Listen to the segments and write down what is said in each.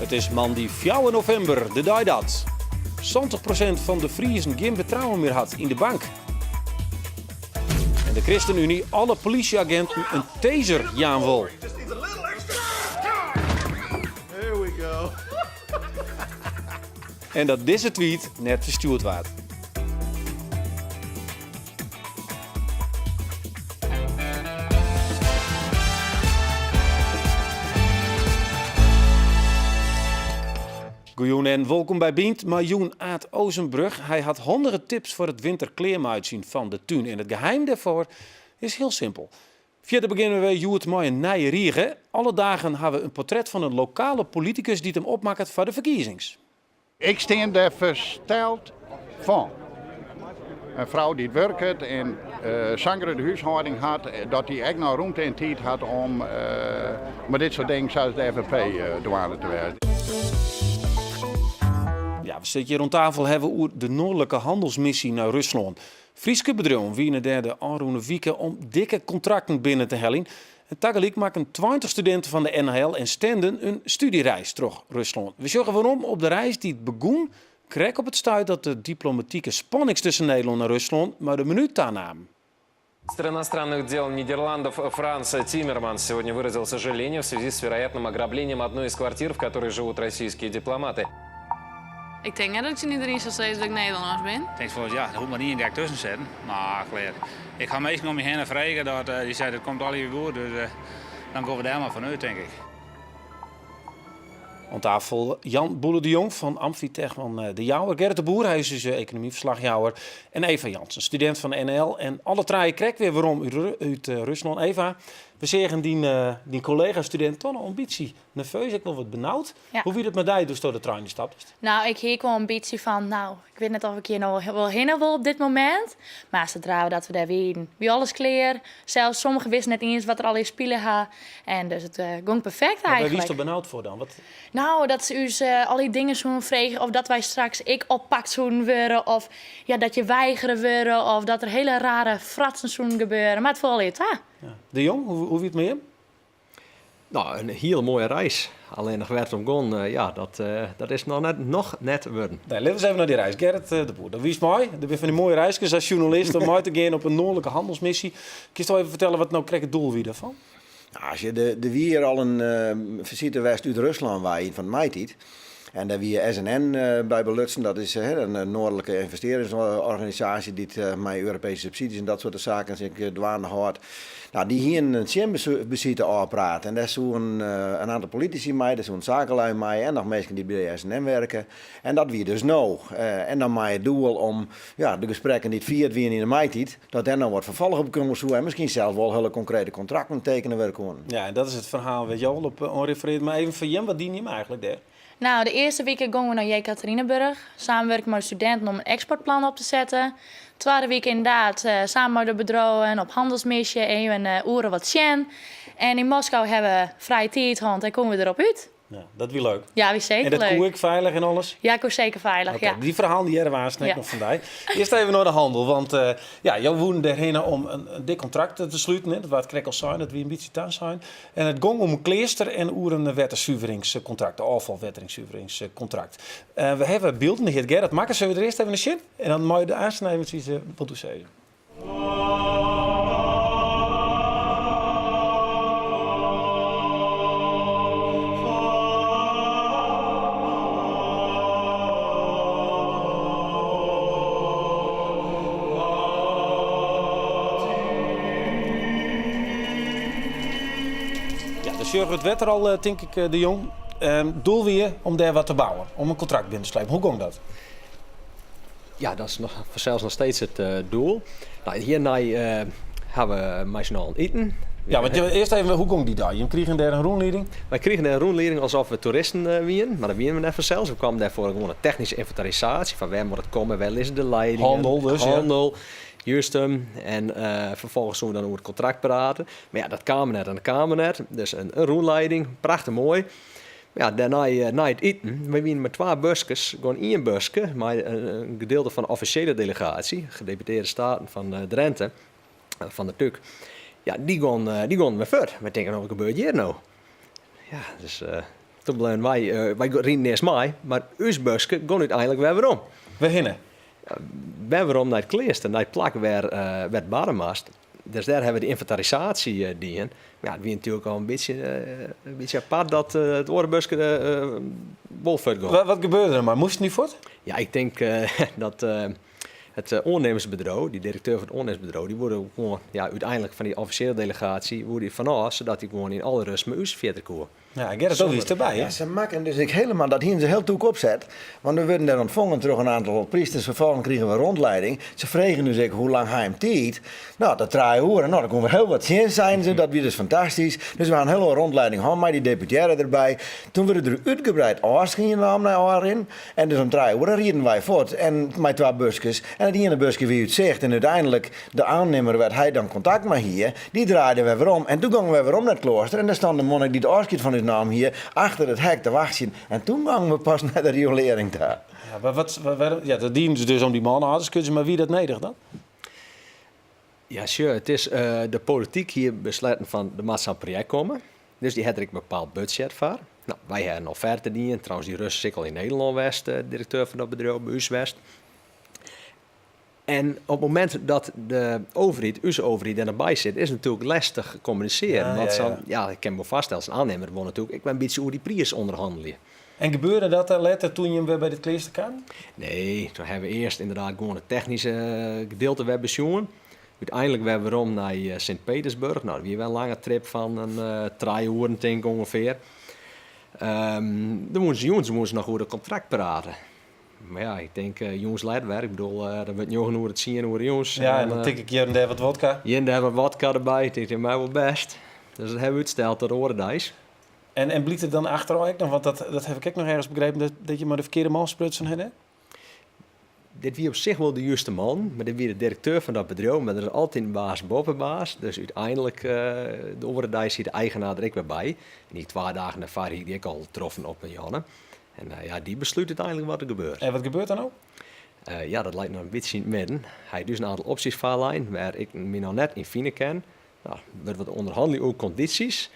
It is moandei fjouwer novimber, de dei dat 70 prosint fan de Friezen gjin betrouwen mear hat yn de bank. En de ChristenUnie alle polysjeaginten in taser jaan wol. En dat dizze tweet net ferstjoerd waard. Goejûn en wolkom by Bynt mei jûn Aad Oosenbrug. Hy hat handige tips foar it winterklearmeitsjen fan de tún en it geheim dêrfoar is hiel simpel. Fierder begjinne we hjoed mei in nije rige. Alle dagen ha we in portret fan in lokale politikus dy't him opmakket foar de ferkiezings. Ik stean dêr fersteld fan. In frou dy't wurket en sa'n grutte húshâlding hat, dat dy ek noch rûmte en tiid hat om mei dit soart dingen sa as de FNP dwaande te wêzen. Ja, we sitte hjir oan tafel hawwe oer de Noardlike Hannelsmissy nei Ruslân. Fryske bedriuwen wiene dêr de ôfrûne wike om dikke kontrakten binnen te heljen. En tagelyk makken 20 studinten fan de NHL en Stenden in studiereis troch Ruslân. We sjogge werom op de reis dy't begûn krekt op it stuit dat de diplomatike spannings tusken Nederlân en Ruslân mei de minút tanamen. Министр иностранных дел Нидерландов Франс Тиммерманс сегодня выразил сожаление в связи с вероятным ограблением одной из квартир, в которой живут российские дипломаты. Ik tink net dat ik tsjin iderien sil sizze dat ik Nederlânsk bin. Tinkt wolris, ja, der hoecht mar ien gek tusken sitten. Mar klear. Ik ha minsken om my hinne frege, dat dy seiden it komt allegear goed, dus dan gean we dêr mar fanút, tink ik. Oan tafel Jan Boele de Jong fan Amfitech fan De Jouwer, Gerrit de Boer, hy is ús ekonomyferslachjouwer, en Eva Jansen, studint fan de NHL. En alle trije krekt wer werom út Ruslân. Eva, we seagen dyn kollega-studint toch noch in bytsje nerveus, ek wol wat benaud. Ja. Hoe wie it mei dy doe'tsto de trein ynstaptest? Nou, ik hie ek wol in bytsje fan, nou, ik wit net of ik hjir no wol hinne wol op dit momint. Mar sadra we dat we dêr wienen, wie alles klear. Sels sommigen wisten net iens wat der allegear spile ha. En dus it gong perfekt Mar wêr eigentlik. wiesto benaud foar dan? Wat... Nou, dat se ús al dy dingen soenen freegje of dat wy straks ek oppakt soenen wurde of ja, dat je weigere wurde of dat der hele rare fratsen soenen gebeure. Mar it foel allegear ta. Ja. De Jong, hoe wie it mei jim? No, in hiele moaie reis. Allinnich wêr't it om gong, ja, dat, dat is noch net, noch net wurden. Nee, litte we ris even nei dy reis. Gerrit de Boer, do wiest mei. Der binne fan dy moaie reiskes as sjoernalist om mei te gean op in noardlike hannelsmissy. Kinst even fertelle wat no krekt it doel wie dêrfan? Nou, as je, der wie hjir al in fisite west út Ruslân wei yn fan de maitiid. En dêr wie SNN by belutsen. Dat is in noardlike ynvestearringsorganisaasje dy't mei Europeeske subsydzjes en dat soarte saken sich dwaande hâldt. No, dy hienen in tsjinbesite ôfpraat en dêr soenen in oantal politisy mei, dêr soenen sakelui mei en noch minsken dy't by de SNN werke. En dat wie dus no. En dan mei it doel om ja, de gesprekken dy't fierd wiene yn de maitiid, dat dêr no wat ferfolch op komme soe en miskien sels wol hiele konkrete kontrakten tekene wurde koenen. Ja, en dat is it ferhaal wêr't jo al op oan referearret. Mar even foar jim, wat diene jim eigentlik dêr? Nou, de earste wike gongen we nei Jekaterinenburg, samenwurke mei de studinten om in eksportplan op te setten. Twadde wike ynderdaad samen mei de bedriuwen op hannelsmisje, even oeral wat sjen. En yn Moskou hawwe we frije tiid hân en koene we derop út. Ja, dat wie leuk. Ja, wie seker En dat leuk. koe ek feilich en alles? Ja, koe seker feilich, Oké, ja. Dy ferhalen dy hearre we aanst ek Ja. noch fan dy. Earst even nei de hannel, want eh, ja, jo woenen dêrhinne om in dik kontrakt te sluten. Hè. Dat waard krekt al sein, dat wie in bytsje tasein. En it gong om in kleaster en oer in wettersuveringskontrakt, de ôffalwettersuveringskontrakt. Eh, we hawwe bylden, de hear Gerrit makke, sille we der earst even nei sjen? En dan mei de aanst eventsjes wat oer sizze. Ja, dan sjogge we it wetter al, tink ik, De Jong. Doel wie om dêr wat te bouwen, om in kontrakt binnen te slepen. Hoe gong dat? Ja, dat is noch, fansels noch steeds it doel. No, hjirnei hawwe we mei syn allen iten. Ja, want earst even, hoe gong dy dei? Jim krigen dêr in rûnlieding? Wy krigen dêr in rûnlieding alsof we toeristen wienen, mar dat wienen we net fansels. We kwamen dêr foar in gewoane technyske ynventarisaasje fan wêr moat it komme, wêr lizze de leidingen. Hannel dus, ja. Hannel, juist hem. En ferfolgens soene we dan oer it kontrakt prate. Mar ja, dat kaam net en dat kaam net. Dus in rûnlieding, prachtich moai. Ja, dêrnei, nei it iten, wy wienen mei twa buskes, gewoan ien buske mei in gedeelte fan de offisjele delegaasje, gedeputeerde staten fan Drenthe, fan de Tuuk. Ja, dy gongen, dy gongen wer fuort. Wy tinke, no, wat gebeurt hjir no? Ja, dus. Toen bleaun wy, wy rieden earst mei, mar ús buske gong úteinlik wer werom. Wêrhinne? Wer werom nei it kleaster, nei it plak wêr it barre moast. Dus dêr hawwe we de ynventarisaasje dien. Mar ja, it wie natuerlik al in bytsje, in bytsje apart dat it oare buske wol fuort gong. Wat gebeurde der mei? Moasten dy fuort? Ja, ik tink dat it oannimmersbedriuw, dy direkteur fan it oannimmersbedriuw, dy woe gewoan, ja, úteinlik fan dy offisjele delegaasje woe dy fanôf, sadat dy gewoan yn alle rêst mei ús fierder koe. Ja, Gerrit, do wiest derby, hè? Ja, se makken dus ek helemaal, dat hienen se heel tûk opset. Want we wurden dêr ûntfongen troch in aantal priesters, ferfolgens krigen we rondleiding. Se fregen ús ek hoe lang ha jim tiid? No, tot trije oere. No, dan koenen we heel wat sjen, seinen se. Dat wie dus fantastysk. Dus we ha in hiele rondleiding hân mei dy deputearre derby. Toen wurde der útgebreid ôfskie naam nei ôfrin. En dus om trije oere rieden wy fuort en mei twa buskes. En it iene buske wie út sicht en úteinlik de oannimmer wêr't hy dan kontakt mei hie, dy draaide wer werom. En toen gongen wy werom nei it kloaster en dêr stond de monnik dy't ôfskied fan ús naam hie achter it hek te wachtsjen. En toen gongen we pas nei de riolearring ta. Ja, mar wat, wêrom, ja, dat dienen se dus om dy man ôf te skudzjen, mar wie dat nedich dan? Ja, sjoch, it is, de polityk hie besletten fan der moat sa'n projekt komme. Dus dy hat der ek in bepaald budzjet foar. No, wy ha in offerte dien. Trouwens, dy Rus is ek al yn Nederlân west, de direkteur fan dat bedriuw, by ús west. En op it momint dat de overheid, ús overheid, der noch by sit, is it natuerlik lestich kommunisearjen. Want sa'n, ja, ik kin my wol foarstelle, sa'n oannimmer wol natuerlik ek wer in bytsje oer dy priis ûnderhannelje. En gebeurde dat dan letter toen jim wer by dit kleaster kamen? Nee, toen hawwe we earst ynderdaad gewoan it technyske gedeelte wer besjoen. Uteinlik wer werom nei Sint-Petersburg. No, dat wie wer in lange trip fan in trije oeren tink ik ûngefear. Dan woene se jûns woene se noch oer it kontrakt prate. Mar ja, ik tink jûns let wer. Ik bedoel, dan wurdt njoggen oere, tsien oere jûns. Ja, en dan tik ik hjir en dêr wat wodka. Hjir en dêr wat wodka derby. Ik tink, dit mei wol bêst. Dus dat hawwe we útsteld tot de oare deis. En blykt it dan achterôf ek noch, want dat haw ik ek noch ergens begrepen, dat je mei de ferkearde man sprutsen hawwe? Dit wie op sich wol de juste man, mar dit wie de direkteur fan dat bedriuw. Mar der is altyd in baas boppe baas. Dus úteinlik, de oare deis siet de eigenaar der ek wer by. En dy twa dagen dêrfoar hie ik dy ek al troffen op in jûn. En ja, dy beslút úteinlik wat der gebeurt. En wat gebeurt der no? Ja, dat leit noch in bytsje yn it midden. Hy hat ús in oantal opsjes foarlein wêr ik my noch net yn fine kin. No, der wurdt wat ûnderhannelje oer kondysjes.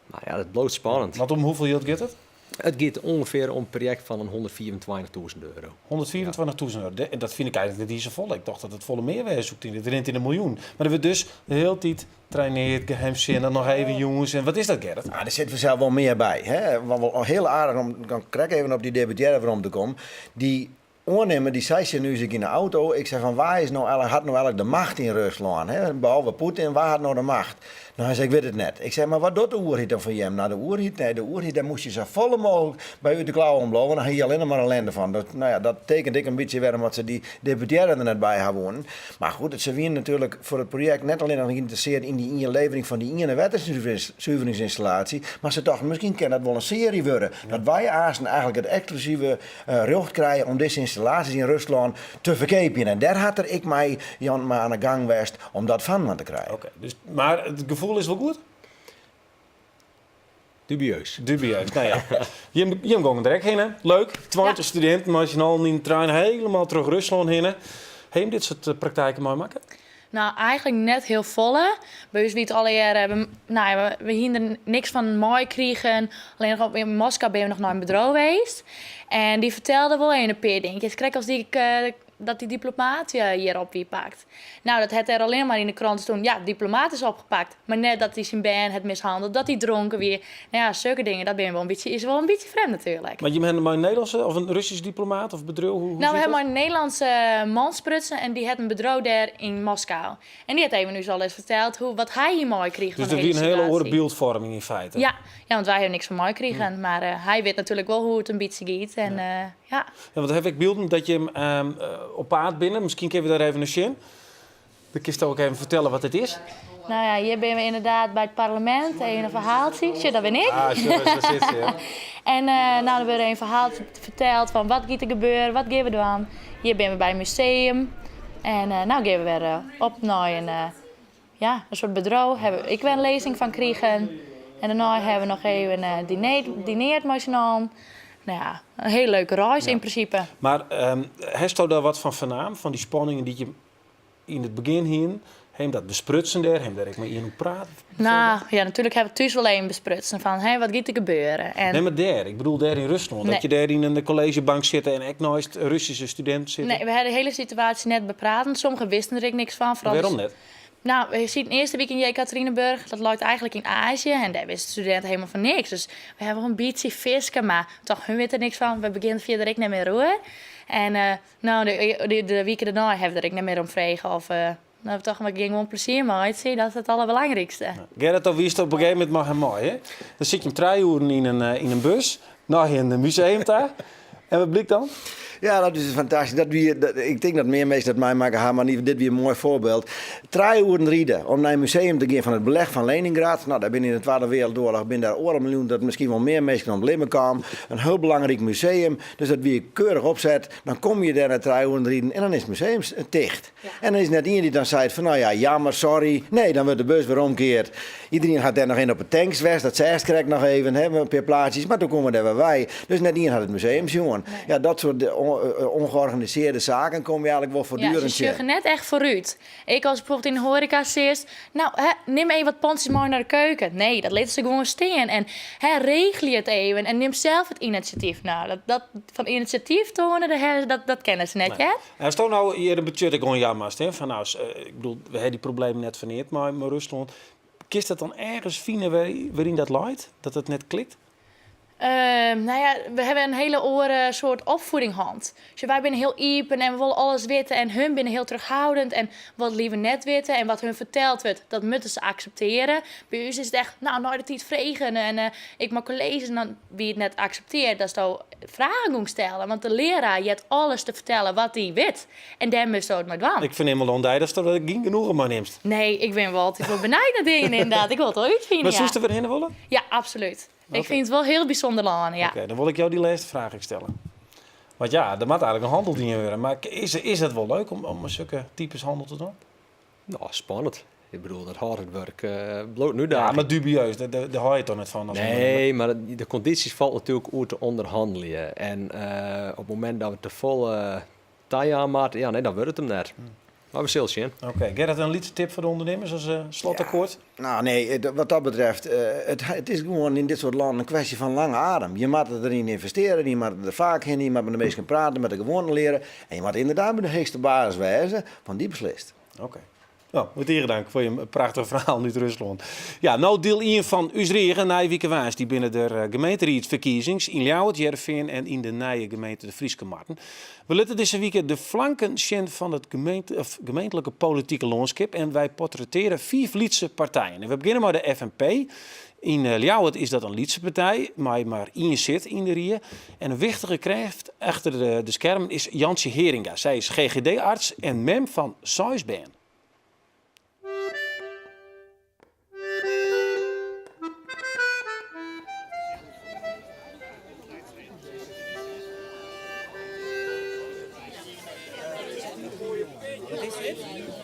Mar ja, dat bliuwt spannend. Want om hoefolle jild giet it? It giet ûngefear om in projekt fan in 125.000 euro. 125.000 euro, dat fyn ik eigentlik net iens safolle. Ik tocht dat it folle mear wêze soe. It rint yn de miljoen. Mar der wurdt dus de hiele tiid traineerd, geheimsinnich, noch even jûns. En wat is dat, Gerrit? Ah, der sit fansels wol mear by. Hè? Want wol hiel aardich om dan krekt even op dy deputearre werom te kommen. Dy oannimmer dy sei tsjin ús ek yn de auto, ik sei fan wa is no eigentlik, hat no eigentlik de macht yn Ruslân? Hè? Behalve Poetin, wa hat no de macht? No, hy sei, ik wit it net. Ik sei, mar wat docht de oerheid dan foar jim? No, de oerheid, nee, de oerheid, dêr moast je sa folle mooglik by út de klauwen bliuwe, want dan hie je allinnich mar ellinde fan. Dat, no ja, dat tekent ek in bytsje wêrom dat se dy deputearre der net by ha woenen. Mar goed, se wienen natuerlik foar it projekt net allinnich geïnteresseerd yn dy ien levering fan dy iene wettersuveringsynstallaasje, mar se tochten, miskien kin dat wol in searje wurde, dat wy aansten eigentlik it eksklusive rjocht krije om dizze ynstallaasjes yn Ruslân te ferkeapjen. En dêr hat er ek mei Jan mei oan 'e gang west om dat fan te krijen. Oké, dus, mar it gefoel is wol goed? Dubieus. Dubieus, no ja. Jim, jim gongen der ek hinne. Leuk. 20 studinten mei syn allen yn de trein helemaal troch Ruslân hinne. Ha jim dit soart praktijken meimakke? No, eigentlik net hiel folle. By ús wie it allegear, no ja, we hiene der niks fan meikrigen. Allinnich op yn Moskou binne we noch nei in bedriuw west. En dy fertelde wol even in pear dinkjes. Krekt as dy, dat dy diplomaat hjir op wie pakt. No, dat hat dêr allinnich mar yn de krante stien. Ja, diplomaat is opgepakt. Mar net dat hy syn bern hat mishanneld, dat hy dronken wie. No ja, sokke dingen, dat binne wol in bytsje, is wol in bytsje frjemd natuerlik. Mar jim hawwe mei in Nederlânske of in Russyske diplomaat of bedriuw? Hoe, hoe No, we sit hawwe dat? mei in Nederlânske man sprutsen en dy hat in bedriuw dêr yn Moskou. En dy hat even ús alles ferteld hoe, wat hy hjir meikrigen Dus fan de der wie hiele in hiele oare situaasje. byldfoarming yn feite. Ja, ja, want wy hawwe niks fan meikrigen. Mar hy wit natuerlik wol hoe't it in bytsje giet. En ja. Ja, want haw ik bylden dat jim op paad binne. Miskien kinne we dêr even nei sjen. Dan kinsto ek even fertelle wat dit is. No ja, hjir binne we ynderdaad by it parlemint. Even in ferhaaltsje. Sjoch, dat bin ik. Ah, sjoch ris, dêr sit se, ja. En no, der wurdt in ferhaaltsje ferteld fan wat giet der gebeuren, wat gean we dwaan. Hjir binne we by in museum. En no gean we wer op nei in, ja, in soart bedriuw. Hawwe we ek wer in lêzing fan krigen. En dêrnei hawwe we noch even dineard mei syn allen. No ja, in hiele leuke reis yn prinsipe. Mar hasto dêr wat fan fernaam, fan dy spanningen dy't je yn it begjin hienen? Ha jim dat besprutsen dêr? Ha jim dêr ek mei ien oer praat? Nou, ja, natuerlik ha we thús wol even besprutsen fan, hé, wat giet der gebeuren? En... Nee, mar dêr, ik bedoel dêr yn Ruslân. Dat je dêr yn in kolleezjebank sitte en ek neist Russyske studinten sitte. Nee, we ha de hiele situaasje net bepraten. Sommigen wisten der ek niks fan. Foaral Wêrom net? Nou, we sieten earste wike yn Jekaterinenburg. Dat leit eigentlik yn Azië en dêr wisten de studinten helemaal fan niks. Dus we hawwe wol in bytsje fiske, mar toch, hun witte der niks fan. We begjinne fierder ek net mear oer. En eh, nou, de, de, de wike dêrnei hawwe we der ek net mear om frege of... Eh, nou, toch, we gean gewoan plezier meitsje, dat is it alderbelangrykste. Gerrit, do wiest op in gegeven momint mei har mei, hè? Dan sit je om 3 oeren yn in bus nei in museum ta. En wat blykt dan? Ja, dat is fantastysk. Dat wie, dat, ik tink dat mear minsken dat meimakke ha, mar dit wie in moai foarbyld. Trije oeren ride om nei in museum te gean fan it beleg fan Leningrad. Nou, dêr binne yn de Twadde Wereldoarloch binne dêr oardel miljoen, dat miskien wol mear minsken om it libben kaam. In hiel belangryk museum, dus dat wie keurich opset. Dan komme je dêr nei trije oeren riden en dan is it museum ticht. En dan is net ien dy't dan seit fan nou ja, jammer, sorry. Nee, dan wurdt de bus wer omkeard. Iedereen hat dêr noch even op de tanks west, dat seachst krekt noch even, hè, in pear plaatsjes, mar doe komme we dêr wer wei. Dus net ien hat it museum sjoen. Ja, dat soart ûngeorganisearde saken komme je eigentlik wol Ja, foartdurend se tsjin. sjogge net echt foarút. Ek as bijvoorbeeld yn de hoareka sitst, nou, hè, nim even wat pantsjes mei nei de keuken. Nee, dat litte se gewoan stean. En hè, regelje it even en nim sels it inisjatyf. Nou, dat, dat fan inisjatyf toane, dat, hè, dat, dat kenne se net, hear. En ast no hjir in betsjutting oan jaan moatst, hè, fan nou, ik bedoel, we ha dy problemen net foar neat mei Ruslân. Kinst dat dan ergens fine wêryn dat leit, dat it net klikt? Nou ja, we hawwe in hiele oare soart opfieding hân. Sjoch, wy binne hiel iepen en we wolle alles witte en hun binne hiel terughoudend en wolle leaver net witte en wat hun ferteld wurdt, dat moatte se akseptearje. By ús is it echt, nou, nei de tiid fregen en ek mei kolleezjes en dan wie it net akseptearre datsto fragen gongst stellen, want de learaar heart alles te fertellen wat dy wit en dêr moatsto it mei dwaan. Ik fernim al oan dy datsto der gjin genoegen mei nimst. Nee, ik bin wol altyd wol benijd nei dingen inderdaad. Ik wol it wol útfine, Mar ja. soest der wer hinne wolle? Ja, absolút. Ik fyn it wol hiel bysûnder lân, ja. Oké, dan wol ik jo dy lêste fraach ek stelle. Want ja, der moat eigentlik in hannel dien wurde. Mar is, is it wol leuk om sokke types hannel te dwaan? Nou, spannend. Ik bedoel, dat hâldt it wurk uh, bliuwt nu Ja, mar dubieus, dêr, dêr hâld je toch net fan? As nee, mar de kondysjes falt natuerlik oer te ûnderhanneljen. En uh, op it momint dat we te folle tajaan moatte, ja, nee, dan wurdt it him net. Mar we sille sjen. Oké, okay. Gerrit, in lytse tip foar de ûndernimmers as uh, slotakkoart? Ja. Nou nee, wat dat betreft, uh, it is gewoan yn dit soart lannen in kwestje fan lange adem. Je moatte deryn ynvestearje, je moatte der faak hinne, je moatte mei de minsken prate, moatte de gewoanten leare. En je moatte ynderdaad by de heechste baas wêze, want dy beslist. Oké. Okay. Nou, tige dank foar jim prachtige ferhaal út Ruslân. Ja, no diel 1 fan ús rige. Nije wike woansdei binne der eh, gemeenteriedsferkiezings yn Ljouwert, Hearrenfean en yn de nije gemeente De Fryske Marren. We litte dizze wike de flanken sjen fan it gemeente, of gemeentlike politike lânskip en wy portrettearje fiif lytse partijen. En we begjinne mei de FNP. Yn eh, Ljouwert is dat in lytse partij mei mar ien sit yn de rie. En in wichtige krêft achter de, de skermen is Jantsje Heringa. Sy is GGD-arts en mem fan seis bern.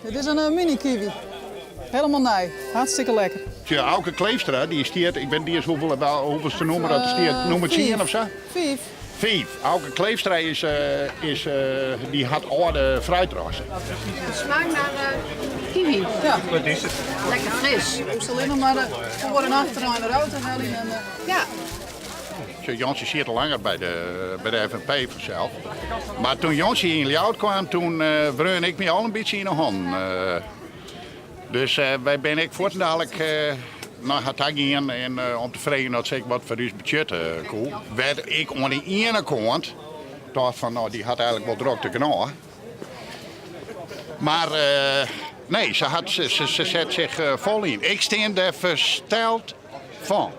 Dit is in eh, mini-kiwi. Helemaal nij. Hartstikke lekker. Tja, Auke Kleefstra, dy stiet, ik wit net iens hoefolle, hoefolste nûmer dat stiet, nûmer 10 of sa? Fiif. Fiif. Auke Kleefstra is, is, dy hat âlde fruitrassen. Het smaakt naar kiwi. Ja. Wat is it? Lekker fris. Hoechst allinnich mar de foar- en achterein derôf te heljen. En, Ja. Sjoch, Jantsje siet al langer by de, by de FNP fansels. Mar toen Jantsje yn Ljouwert kaam, toen uh, wreaun ik my al in bytsje yn 'e hannen. Uh, dus uh, wy binne ek fuortendalik uh, nei har ta gien en uh, om te freegjen oft se ek wat foar ús betsjutte koe. Wêr't ik oan de iene kant tocht fan, no, dy hat eigentlik wol drokte genôch. Mar uh, nee, se, hat, se, se, se set sich uh, fol yn. Ik stean dêr fersteld fan.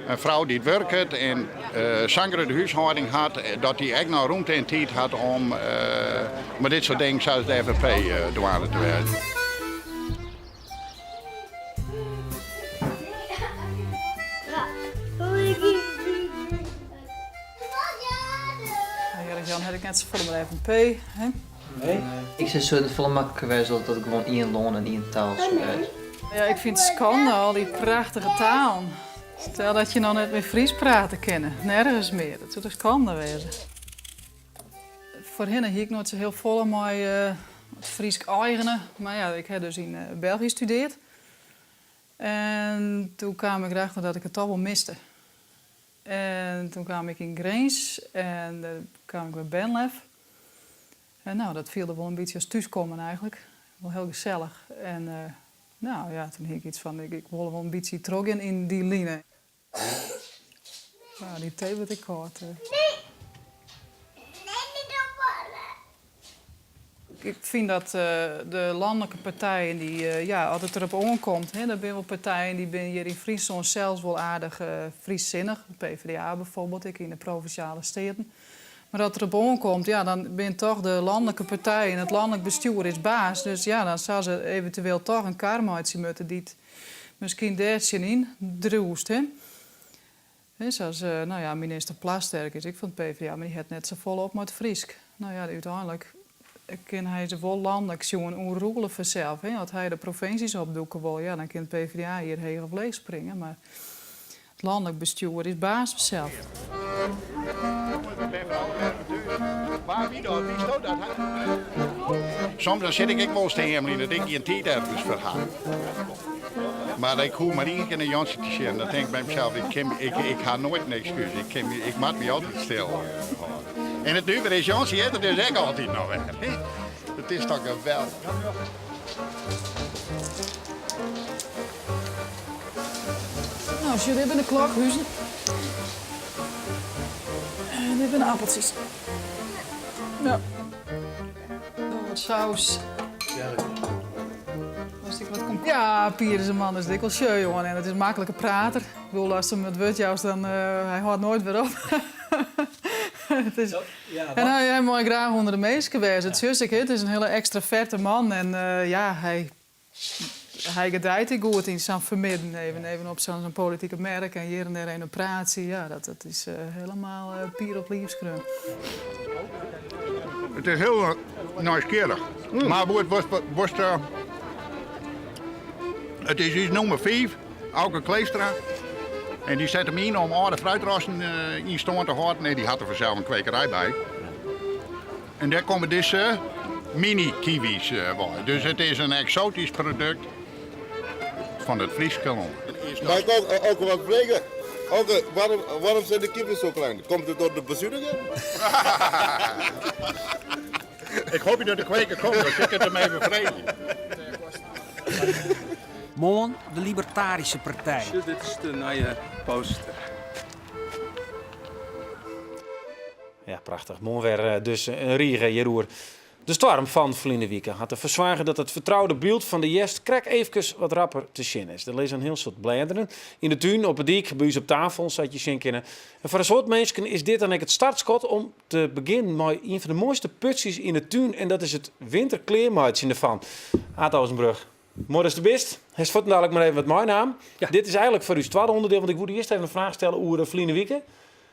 In frou dy't wurket en uh, sa'n grutte húshâlding hat, dat dy ek noch rûmte en tiid hat om uh, mei dit soart dingen sa as de FNP uh, dwaande te wêzen. Erik Jan ha ik net safolle mei de FNP. Hè? Nee. Ik soe soe it folle makliker wêze dat dat gewoan ien lân en ien taal soe wêze. Ja, ik fyn it skande, al dy prachtige talen. Stel dat je noch net mear Frysk prate kinne, nergens mear. Dat soe toch skande wêze. Foarhinne hie ik noait sa hiel folle mei It Frysk eigene. Mar ja, ik ha dus yn België studearre. En doe kaam ik derachter dat ik it toch wol miste. En doe kaam ik yn Grins en dêr kaam ik by Bernlef. En no, dat fielde wol in bytsje as thúskommen eigentlik. Wol hiel gesellich. En no ja, doe hie ik yts fan, ik wol wol in bytsje trochgean yn dy line. No, dy tee wurdt ek kâld. Ik fyn dat de lanlike partijen dy, ja, as it derop oankomt, hè, der binne wol partijen dy binne hjir yn Fryslân sels wol aardich Frysksinnich, de PvdA bijvoorbeeld, ek yn de provinsjale steaten. Mar as it derop oankomt, ja, dan binne toch de lanlike partijen, it lanlik bestjoer is baas, dus ja, dan sille se eventueel toch in kar meitsje moatte dy't miskien dêr tsjinyn driuwst, hè. Hè, sa as, no ja, minister Plasterk is ek fan it PvdA, mar dy hat net safolle op mei it Frysk. No ja, úteinlik kin hy se wol lanlik sjoen oerrule fansels. Hè. As hy de provinsjes opdoeke wol, ja, dan kin it PvdA hjir heech of leech springe, mar it lanlik bestjoer is baas fansels. Soms dan sit ik ek wolris te eameljen dat ik gjin tiid ergens foar ha. Mar ik hoech mar ien kear nei Jantsje te sjen, dan tink ik by mysels, ik kin, ik, ik ha noait in ekskús. Ik kin, ik moat my altyd stil hâlde. En it nuvere is, Jantsje is der dus ek altyd noch wer. It is toch geweldich. No, sjoch, dit binne de klokhuzen. En dit binne de appeltsjes. Ja. Noch wat saus. Ja, Pier is in man, is ek wol sjeu, jongen. En it is in maklike prater. Ik bedoel, ast him it wurd joust, dan uh, hy hâldt noait wer op. it is, en hy, hy mei graach ûnder de minsken wêze. It sjochst ek, it is in hiele ekstraverte man. En uh, ja, hy Hy gedijt ek goed yn sa'n fermidden, even, even op sa'n politike merk en hjir en dêr even in praatsje. Ja, dat, dat is uh, helemaal uh, Pier op liif skreaun. It is hiel nijsgjirrich. Mar wat, wat, wat, uh, it is ús nûmer 5, Auke Kleefstra. En dy set him yn om âlde fruitrassen yn stân te hâlden. En dy hat der fansels in kwekerij by. En dêr komme dizze mini-kiwis wei. Dus it is in eksoatysk produkt fan it Fryske lân. Mag ik ook, ook wat vragen? Oké, waarom, waarom zijn de kiwis zo klein? Komt het door de bezuiniging? Ik hoopje dat de kweker komt, dan sil ik it him even freegje. Moarn de Libertarische Partij. Sjoch, dit is de nije poster. Ja, prachtich. Moarn wer dus in rige hjiroer. De stoarm fan ferline wike hat derfoar soarge dat it fertroude byld fan de hjerst krekt eefkes wat rapper te sjen is. Der lizze in hiel soad blêderen yn de tún, op 'e dyk, by ús op tafel, sa't je sjen kinne. En foar in soad minsken is dit dan ek it startskot om te begjinnen mei ien fan de moaiste putsjes yn de tún en dat is it winterklearmeitsjen derfan. Aad Oosenbrug, moai datst der bist. Hast fuortendalik mar even wat meinaam. Dit is eigenlik foar ús twadde ûnderdiel, want ik woe dy earst even in fraach stelle oer ferline wike.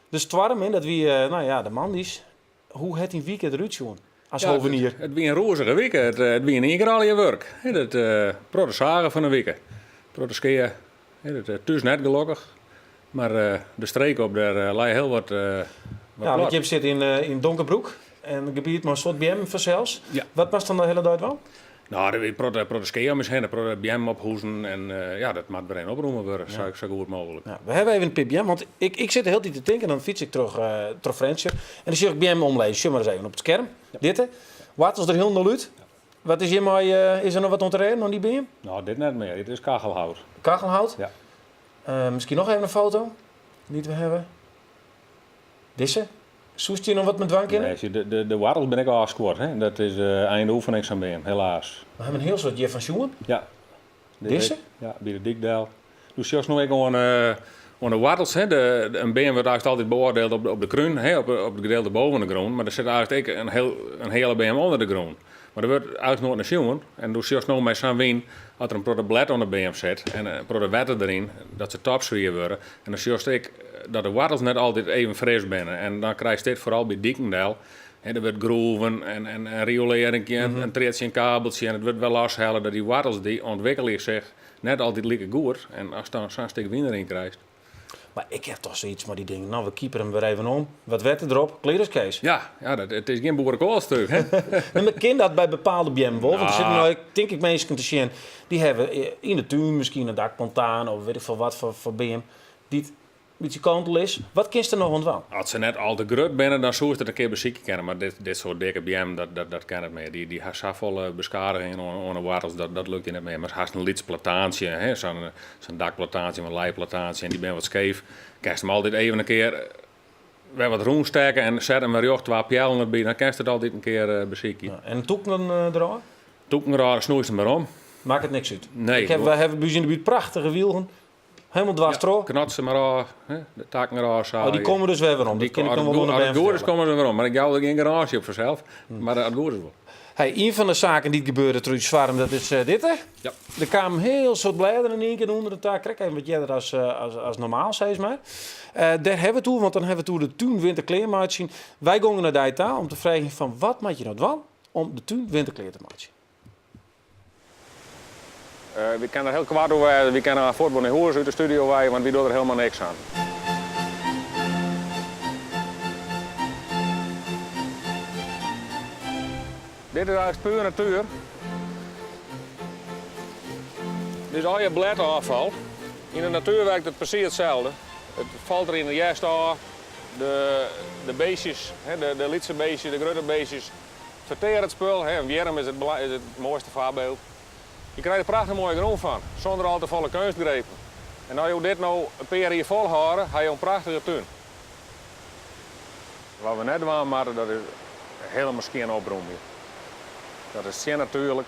De stoarm, hè, dat wie nou ja, de moandeis. Hoe hat dyn wike derút sjoen as Ja, hovenier? it wie in rûzige wike. It, it wie yn ien kear allegear wurk. Hè, dat protte sage fan 'e wike. Protte skea. Hè, dat, thús net gelokkich. Mar de streek op dêr lei hiel wat, wat Ja, want plat. jim sitte yn, yn Donkerbroek, in gebiet mei in soad beammen fansels. Ja. Wat moatst dan de hiele dei dwaan? No, der wie protte, protte skea om ús hinne, protte beammen op huzen en ja, dat moat wer even opromme wurde, sa, sa goed mooglik. Ja, we hawwe even in pear beammen, want ik, ik sit de hiele tiid te tinken, dan fyts ik troch, troch Frjentsjer en dan sjoch ik beammen omlizzen. Sjoch mar ris even op it skerm. Ditte. Woartels der hielendal út. Wat is hjirmei, is der noch wat oan te rêden oan dy beam? No, dit net mear. Dit is kachelhout. Kachelhout? Ja. Miskien noch even in foto dy't we hawwe. Dizze? Soest hjir noch wat mei dwaan kinne? Nee, sjoch, de, de, de woartels binne ek ôfskuord. Hè? Dat is uh, ein de oefening sa'n beam, helaas. We hawwe in hiel soad hjirfan sjoen. Ja. Dizze? Ja, by de dyk del. Do sjochst no ek oan, uh, oan de woartels. Hè? De, de, in beam wurdt eigentlik altyd beoardield op de, op de krún, hè? Op, op it gedeelte boven de grûn. Mar der sit eigentlik ek in, heel, in heale beam ûnder de grûn. Mar der wurdt eigentlik noait nei sjoen. En do sjochst no mei sa'n wyn, as der in protte blêd oan de beam sit en in protte wetter deryn, dat se topswier wurde. En dan sjochst ek dat de woartels net altyd even fris binne. En dan krijst dit foaral by diken del. Hè, der wurdt groeven en, en, en riolearring en in triadsje en kabeltsje en it wurdt wer loshelle. Dat dy woartels dy ûntwikkelje sich net altyd like goed. En ast dan sa'n stik wyn deryn krijst. Mar ik ha toch sayts mei dy dingen, no we kipere him wer even om, wat wetter derop, klear is Kees. Ja, ja dat, it is gjin boerekoalstuk, hè? Nee, mar kin dat by bepaalde beammen wol? Want der sitte no ek, tink ik, minsken te sjen, dy hawwe yn de tún miskien in dakplataan of wit ik folle wat foar beam, dy't bytsje kantel is. Wat kinst der noch oan dwaan? As se net al te grut binne, dan soest it in kear besykje kinne. Mar dit, dit soart dikke beammen, dat, dat, dat kin net mear. Dy, dy ha safolle beskadigingen oan, oan de woartels, dat, dat lukt dy net mear. Mar hast in lyts plataantsje, hè, sa'n sa'n dakplataantsje of in leiplataantsje en dy binne wat skeef, kinst him altyd even in kear wer wat rûn stekke en set him wer rjocht, twa peallen derby, dan kinst it altyd in kear besykje. Ja, en tûken derôf? Tûken derôf, snoeist him wer om. Makket niks út. Nee. Ik ha, wy hawwe by ús yn de buert prachtige wylgen. Helemaal dwars troch. Knot se mar ôf, hè, de takken erôf sa. Oh, dy komme dus wer werom. Dat kin ik noch wol oan de bern As it goed is komme se werom, mar ik jou der gjin garânsje op fansels. Mar as it goed is wol. Hey, ien fan de saken dy't gebeurde troch dy stoarm, dat is dit. Ja. Der kamen hiel soad blêden yn ien kear ûnder de tak, krekt even wat earder as, as, as normaal, sis mar. Dêr hawwe we it oer, want dan hawwe we it oer de tún winterklear meitsjen. Wy gongen nei dy ta om te freegjen fan wat moat je no dwaan om de tún winterklear te meitsjen. Wy kinne der hiel koart oer wêze, wy kinne fuort wol nei hûs út de studio wei, want wy dogge der helemaal niks oan. Dit is eigentlik puer natuer. Dit is allegear blêdôffal. Yn de natuer werkt it presys itselde. It falt der yn de hjerst ôf. De, de beestjes, de, de lytse beestjes, de grutte beestjes, Fertear it spul, in wjirm is it is it moaiste foarbyld. Je krije der prachtich moaie grûn fan, sûnder al te folle keunstgrepen. En as jo dit no in pear jier folhâlde, ha jo in prachtige tún. Wat we net dwaan moatte, dat is helemaal skjin oprûmje. Dat is tsjin natuerlik.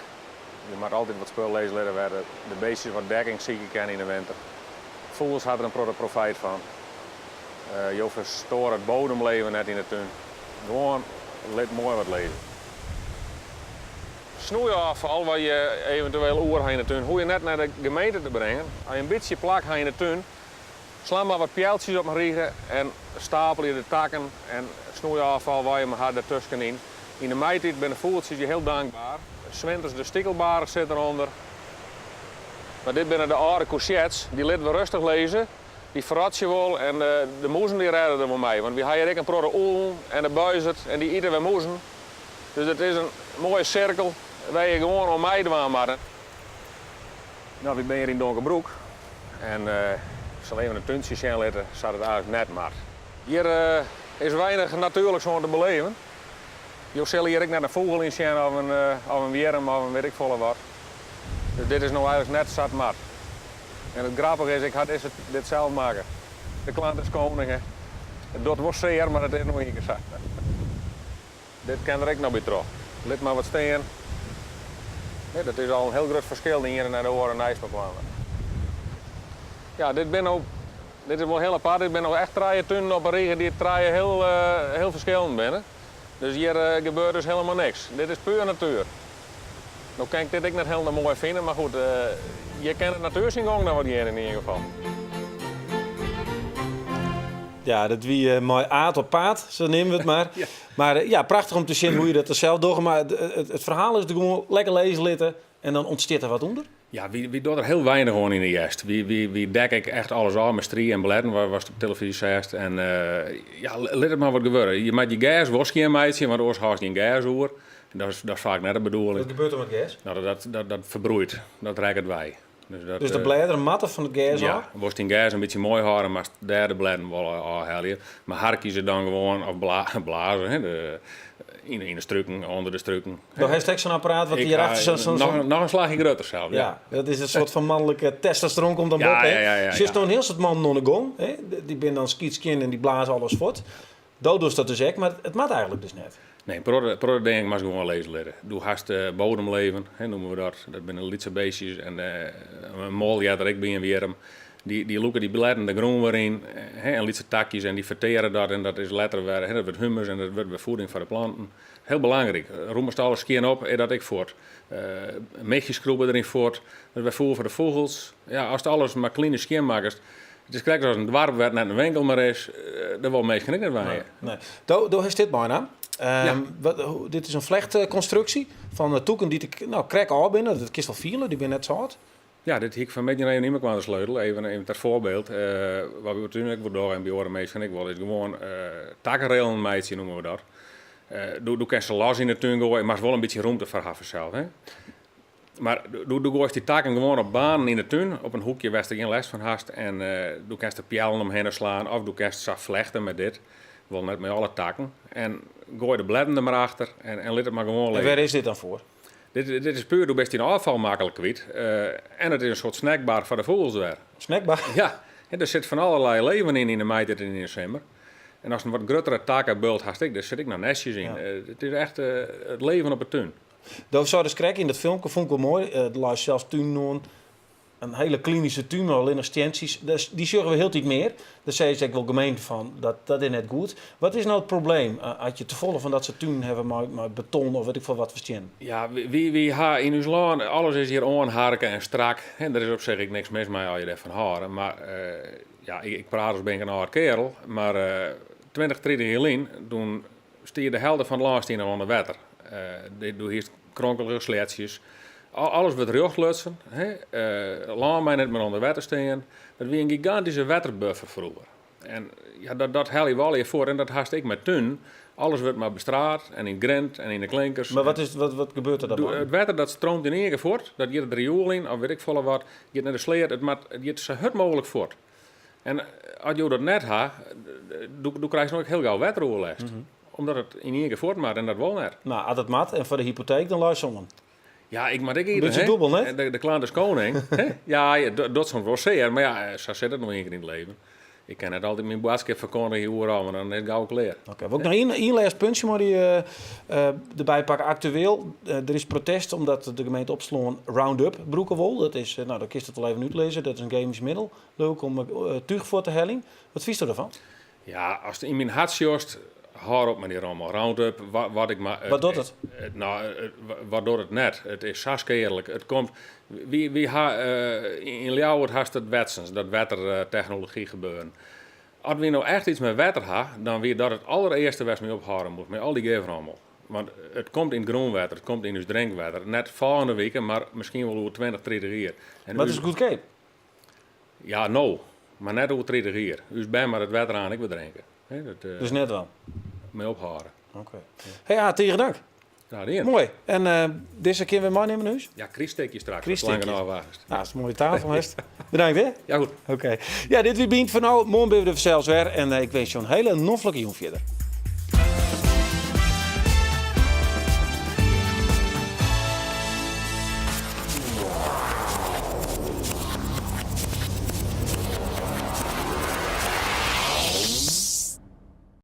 Je moatte altyd wat spul lizze litte wêr't de beestjes wat dekking sykje kinne yn de winter. Fûgels ha der in protte profijt fan. Jo ferstoare it bodemleven net yn de tún. Gewoan lit moai wat lizze. Snoeiôffal wat je eventueel oer ha yn de tún, hoege je net nei de gemeente te bringen. As je in bytsje plak ha yn de tún, slaan mar wat pealtsjes op in rige en stapelje de takken en snoeiôffal wat je mar ha der tuskenyn. Yn de maitiid binne de fûgeltsjes je hiel dankber. 's Winters de stikelbaarch sit derûnder. Mar dit binne de âlde courgettes, dy litte we rêstich lizze. Dy ferrotsje wol en de mûzen dy rêde der wol mei, want wy ha hjir ek in protte ûlen en de buizerd en dy ite wer mûzen. Dus it is in moaie sirkel wêr je gewoan oan meidwaan moatte. No, wy binne hjir yn Donkerbroek en ik sil even in túntsje sjen litte sa't it eigentlik net moat. Hjir is weinich natuerliks oan te beleven. Jo sille hjir ek net in fûgel yn sjen of in, of in wjirm of in wit ik folle wat. Dus dit is no eigentlik net sa't moat. En it grappige is, ik ha dizze, dit sels makke. De klant is koning, hè. It docht wol sear, mar it is no ien kear sa. Dit kin der ek noch by troch. Lit mar wat stean. Ja, dat is al in hiel grut ferskil, de iene nei de oare neist elkoar. Ja, dit binne no, dit is wol hiel apart, dit binne no echt trije tunen op in rige dy't trije hiel, hiel ferskillend binne. Dus hjir gebeurt dus helemaal niks. Dit is puer natuer. No kin ik dit ek net hielendal moai fine, mar goed, hjir kin de natuer syn gong noch wat gean yn ieder gefal. Ja, dat wie mei Aad op paad, sa neame we it mar. Mar ja, prachtich om te sjen hoe je dat der sels dogge. Mar it ferhaal is der gewoan lekker lizze litte en dan ûntstiet der wat ûnder. Ja, wy dogge der hiel weinich oan yn de hjerst. Wy dekke ek echt alles ôf mei strie en blêden, watst op telefyzje seachst. En ja, lit it mar wat gewurde. Je moatte je gers wol skjin meitsje, want oars hâldst gjin gers oer. En dat is faak net de bedoeling. Wat gebeurt der mei it gers? No, dat ferbroeit, dat rekket wei. Dus, dat, dus de blêderen moatte fan it gers ôf? Ja, wolst dyn gers in bytsje moai hâlde, moatst dêr de blêden wol ôfhelje. Mar harkje se dan gewoan, of blaze, hè, de, yn de struken, ûnder de struken. Do hast ek sa'n apparaat wat hjirachter sa'n... Noch in slachje grutter sels, ja. Ja, dat is in soart fan manlike testosteron komt dan boppe. Ja, ja, ja. Sjochst no in hiel soad mannen oan de gong, hè? Dy binne dan skytskjin en dy blaze alles fuort. Do dochst dat dus ek, mar it moat eigentlik dus net. Nee, in protte dingen moatst gewoan lizze litte. Do hast bodemleven, hè, noeme we dat. Dat binne lytse beestjes en in mol heart der ek by in wjirm. Dy lûke dy blêden de grûn wer yn, hè, en lytse takjes en dy ferteare dat en dat is letter wer, hè, dat wurdt humus en dat wurdt wer voeding foar de planten. Hiel belangryk. Rûmest alles skjin op, is dat ek fuort. Michjes krûpe deryn fuort, dat is wer foer foar de fûgels. Ja, ast alles mar klyn en skjin makkest, it is krekt as in doarp wêr't net in winkel mear is, dêr wolle minsken ek net wenje. Nee. Do hast dit meinaam. Wat, dit is in flechtkonstruksje fan tûken dy't ik no krekt ôf binne. Dat kinst al fiele, dy binne net sâlt. Ja, dit hie ik fan 'e middei even yn mekoar de sleutel. Even, even ter voorbeeld. Wat we toen ek wol dogge en by oare minsken ek wol, is gewoan takkenrillen meitsje, noeme we dat. Do, do kinst se los yn de tún goaie, moatst wol in bytsje rûmte foar ha fansels. Hè? Mar do, do goaist dy takken gewoan op banen yn de tún, op in hoekje wêr'tst der gjin lêst fan hast. En do kinst der peallen omhinne slaan of do kinst sa flechte mei dit. Wol net mei alle takken. En goai de blêden der mar achter en, en lit it mar gewoan En lizzen. wêr is dit dan foar? Dit, dit is puer, do bist dyn ôffal maklik kwyt. En it is in soart snackbar foar de fûgels wer. Snackbar? Ja, der sit fan allerlei leven yn yn de maitiid en yn de simmer. En ast in wat gruttere takkebult hast ek, dêr sit ek noch nestjes yn. Ja. It is echt it leven op 'e tún. Do seidest krekt yn dat filmke, fûn ik wol moai, der lei sels tunen oan. In hiele klinyske tún mei allinnich stientsjes. Dy sjogge we hieltyd mear. Dêr sizze se ek wol gemeenten fan, dat, dat is net goed. Wat is no it probleem as je tefolle fan dat soart tunen hawwe mei, mei beton of wit ik folle wat foar stiennen? Ja, wy, wy ha yn ús lân, alles is hjir oanharke en strak. En der is op sich ek niks mis mei as je dêrfan hâlde. Mar ja, ik, ik praat as bin ik in âld kearel. Mar 20, 30 jier lyn, doe stie de helte fan it lân stie noch ûnder wetter. Doe hiest kronkelige sleatsjes. Alles wurdt rjocht lutsen. Lân mei net mear ûnder wetter stean. Dat wie in gigantyske wetterbuffer froeger. En ja, dat, dat helje we allegear fuort en dat hast ek mei tunen. Alles wurdt mar bestraat en yn it grint en yn de klinkers. Mar wat, is, wat, wat gebeurt der dan mei? It wetter dat streamt yn ien kear fuort. Dat giet it rioel yn of wit ik folle wat. Giet nei de sleat. It, moat, it giet sa hurd mooglik fuort. En as jo dat net ha, doe krijst no ek hiel gau wetteroerlêst. Omdat it yn ien kear fuort moat en dat wol net. No, as it moat en foar de hypoteek, dan leist oan. Ja, ik moat ek ite. Bytsje dûbel, net? De, de klant is koning. hè? Ja, ja, dat docht soms wol sear, mar ja, sa sit it no ien kear yn it leven. Ik kin net altyd myn boadskip ferkondigje oeral, want dan is it gau klear. Oké, wol ik noch ien lêste puntsje mei dy derby pakke. Aktueel, der is protest omdat de gemeente Opsterlân Roundup brûke wol. Dat is, no, dan kinst it wol even útlizze. Dat is in gemysk middel, leau ik, om túch fuort te heljen. Wat fynsto derfan? Ja, ast yn myn hert sjochst, hâld op mei dy rommel. Roundup, wat ik mar... Wat docht it? No, wat docht it net? It is sa skealik. It komt... Wy, wy ha, yn Ljouwert hast it Wetsens, dat wettertechnology gebeuren. As wy no echt iets mei wetter ha, dan wie dat it allerearste wêr'tst mei ophâlde moast, mei al dy gifrommel. Want it komt yn it grûnwetter, it komt yn ús drinkwetter. Net folgjende wike, mar miskien wol oer 20, 30 jier. En Mar it is goedkeap. Ja, no. Mar net oer 30 jier. Us bern moat it wetter aan ek wer drinke. Hè, dat, Dus net dwaan? Mei ophâlde. Oké. Hey Aart, tige dank. Graach dien. Moai. En dizze kinne we meinimme nei hûs? Ja, kryststikje straks. Kryststikje. Lang genôch wachtest. Nou, is in moaie tafel hast. Bedankt, hè? Ja, goed. Oké. Ja, dit wie Bynt foar no. Moarn binne we der fansels wer. En ik winskje jo in hiele noflike jûn fierder.